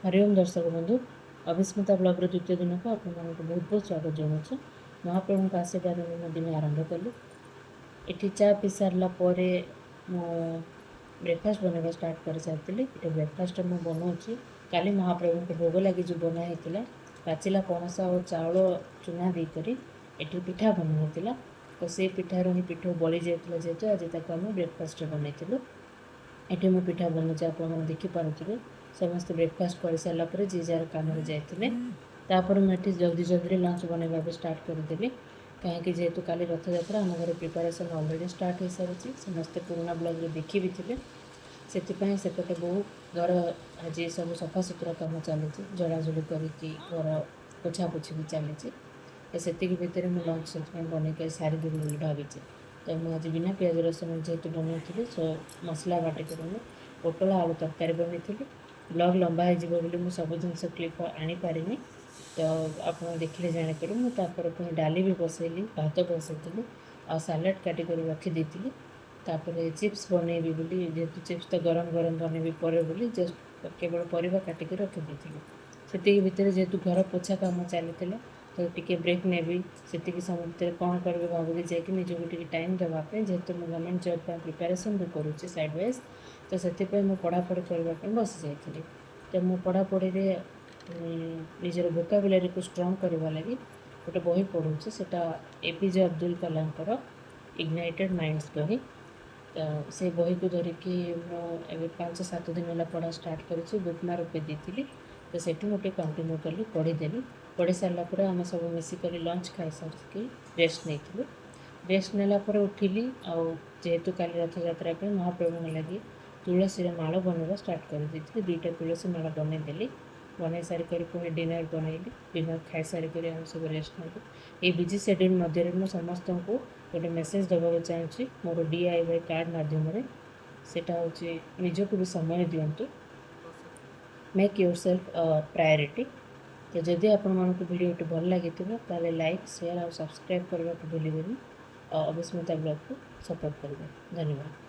ହରିଓମ ଦର୍ଶକ ବନ୍ଧୁ, ଅଭିସ୍ମିତା ବ୍ଲଗ୍ର ଦ୍ୱିତୀୟ ଦିନକୁ ଆପଣମାନଙ୍କୁ ବହୁତ ବହୁତ ସ୍ୱାଗତ ଜଣାଉଛି। ମହାପ୍ରଭୁଙ୍କ ଆଶୀର୍ବାଦରେ ମୁଁ ଦିନ ଆରମ୍ଭ କଲି। ଏଠି ଚା ପିଇ ସାରିଲା ପରେ ମୁଁ ବ୍ରେକଫାଷ୍ଟ ବନେଇବା ଷ୍ଟାର୍ଟ କରିସାରିଥିଲି। ଏଠି ବ୍ରେକଫାଷ୍ଟ ମୁଁ ବନାଉଛି। କାଲି ମହାପ୍ରଭୁଙ୍କୁ ଭୋଗ ଲାଗି ଯେଉଁ ବନା ହେଇଥିଲା, ପାଚିଲା ପଣସ ଆଉ ଚାଉଳ ଚୁନା ଦେଇକରି ଏଠି ପିଠା ବନା ହେଇଥିଲା। ତ ସେଇ ପିଠାରୁ ହିଁ ପିଠଉ ବଳି ଯାଇଥିଲା ଯେହେତୁ, ଆଜି ତାକୁ ଆମେ ବ୍ରେକଫାଷ୍ଟରେ ବନେଇଥିଲୁ। ଏଠି ମୁଁ ପିଠା ବନଉଛି, ଆପଣମାନେ ଦେଖିପାରୁଥିବେ। ସମସ୍ତେ ବ୍ରେକଫାଷ୍ଟ କରିସାରିଲା ପରେ ଯିଏ ଯାହାର କାମରେ ଯାଇଥିଲେ। ତାପରେ ମୁଁ ଏଠି ଜଲ୍ଦି ଜଲ୍ଦିରେ ଲଞ୍ଚ ବନେଇବା ବି ଷ୍ଟାର୍ଟ କରିଦେଲି, କାହିଁକି ଯେହେତୁ କାଲି ରଥଯାତ୍ରା, ଆମ ଘରେ ପ୍ରିପାରେସନ୍ ଅଲରେଡ଼ି ଷ୍ଟାର୍ଟ ହୋଇସାରିଛି। ସମସ୍ତେ ପୁରୁଣା ବ୍ଲଗ୍ରେ ଦେଖି ବି ଥିବେ। ସେଥିପାଇଁ ସେପଟେ ବହୁ ଘର ଆଜି ସବୁ ସଫାସୁତୁରା କାମ ଚାଲିଛି, ଝଡ଼ାଝଡ଼ି କରିକି ଘର ପୋଛାପୋଛି ବି ଚାଲିଛି। ତ ସେତିକି ଭିତରେ ମୁଁ ଲଞ୍ଚ ସେଥିପାଇଁ ବନେଇକି ସାରିଦେବି ବୋଲି ଭାବିଛି। ତ ମୁଁ ଆଜି ବିନା ପିଆଜ ରସୁଣ ଯେହେତୁ ବନାଉଥିଲି, ସୋ ମସଲା ବାଟିକରି ମୁଁ ପୋଟଳ ଆଳୁ ତରକାରୀ ବନେଇଥିଲି। ବ୍ଲଗ୍ ଲମ୍ବା ହେଇଯିବ ବୋଲି ମୁଁ ସବୁ ଜିନିଷ କ୍ଲିପ୍ ଆଣିପାରିନି, ତ ଆପଣ ଦେଖିଲେ ଜାଣିପାରିବେ। ମୁଁ ତାପରେ ପୁଣି ଡାଲି ବି ବସେଇଲି, ଭାତ ବସେଇଥିଲି ଆଉ ସାଲାଡ଼ କାଟିକରି ରଖିଦେଇଥିଲି। ତାପରେ ଚିପ୍ସ ବନେଇବି ବୋଲି, ଯେହେତୁ ଚିପ୍ସ ତ ଗରମ ଗରମ ବନେଇବି ପରେ ବୋଲି, ଜଷ୍ଟ କେବଳ ପରିବା କାଟିକି ରଖିଦେଇଥିଲି। ସେତିକି ଭିତରେ ଯେହେତୁ ଘର ପୋଛା କାମ ଚାଲିଥିଲା, ତ ଟିକେ ବ୍ରେକ୍ ନେବି, ସେତିକି ସମୟ ଭିତରେ କ'ଣ କରିବି ଭାବିକି ଯାଇକି ନିଜକୁ ଟିକେ ଟାଇମ୍ ଦେବା ପାଇଁ, ଯେହେତୁ ମୁଁ ଗଭର୍ଣ୍ଣମେଣ୍ଟ ଜବ୍ ପାଇଁ ପ୍ରିପାରେସନ୍ ବି କରୁଛି ସାଇଡ଼୍ ୱାଇଜ୍, ତ ସେଥିପାଇଁ ମୁଁ ପଢ଼ାପଢ଼ି କରିବା ପାଇଁ ବସି ଯାଇଥିଲି। ତ ମୁଁ ପଢ଼ାପଢ଼ିରେ ନିଜର ଭୋକାବୁଲାରୀକୁ ଷ୍ଟ୍ରଙ୍ଗ କରିବା ଲାଗି ଗୋଟେ ବହି ପଢ଼ୁଛି। ସେଇଟା ଏପିଜେ ଅବଦୁଲ କଲାମଙ୍କର ଇଗ୍ନାଇଟେଡ଼ ମାଇଣ୍ଡସ୍ ବହି। ତ ସେ ବହିକୁ ଧରିକି ମୁଁ ଏବେ 5-7 ଦିନ ହେଲା ପଢ଼ା ଷ୍ଟାର୍ଟ କରିଛି। ବୁକ୍ ମାର୍କ ବି ଦେଇଥିଲି, ତ ସେଠି ମୁଁ ଟିକେ କଣ୍ଟିନ୍ୟୁ କଲି, ପଢ଼ିଦେଲି। ପଢ଼ି ସାରିଲା ପରେ ଆମେ ସବୁ ମିଶିକରି ଲଞ୍ଚ ଖାଇସାରିକି ରେଷ୍ଟ ନେଇଥିଲୁ। ରେଷ୍ଟ ନେଲା ପରେ ଉଠିଲି ଆଉ ଯେହେତୁ କାଲି ରଥଯାତ୍ରା ପାଇଁ ମହାପ୍ରଭୁଙ୍କ ଲାଗି ତୁଳସୀର ମାଳ ବନେଇବା ଷ୍ଟାର୍ଟ କରିଦେଇଥିଲି। ଦୁଇଟା ତୁଳସୀ ମାଳ ବନେଇଦେଲି। ବନେଇ ସାରିକରି ପୁଣି ଡିନର୍ ବନେଇଲି। ଡିନର୍ ଖାଇସାରିକରି ଆମେ ସବୁ ରେଷ୍ଟ ନେଲୁ। ଏଇ ବିଜି ସେଡ୍ୟୁଲ୍ ମଧ୍ୟରେ ମୁଁ ସମସ୍ତଙ୍କୁ ଗୋଟେ ମେସେଜ୍ ଦେବାକୁ ଚାହୁଁଛି ମୋର ଡିଆଇୱାଇ କାର୍ଡ଼ ମାଧ୍ୟମରେ। ସେଇଟା ହେଉଛି, ନିଜକୁ ବି ସମୟ ଦିଅନ୍ତୁ। Make yourself priority. ତ ଯଦି ଆପଣମାନଙ୍କୁ ଭିଡ଼ିଓଟି ଭଲ ଲାଗିଥିବ, ତାହେଲେ ଲାଇକ୍, ସେୟାର ଆଉ ସବସ୍କ୍ରାଇବ୍ କରିବାକୁ ଭୁଲିବେନି ଆଉ ଅବିସ୍ମିତା ବ୍ଲଗ୍କୁ ସପୋର୍ଟ କରିବେ। ଧନ୍ୟବାଦ।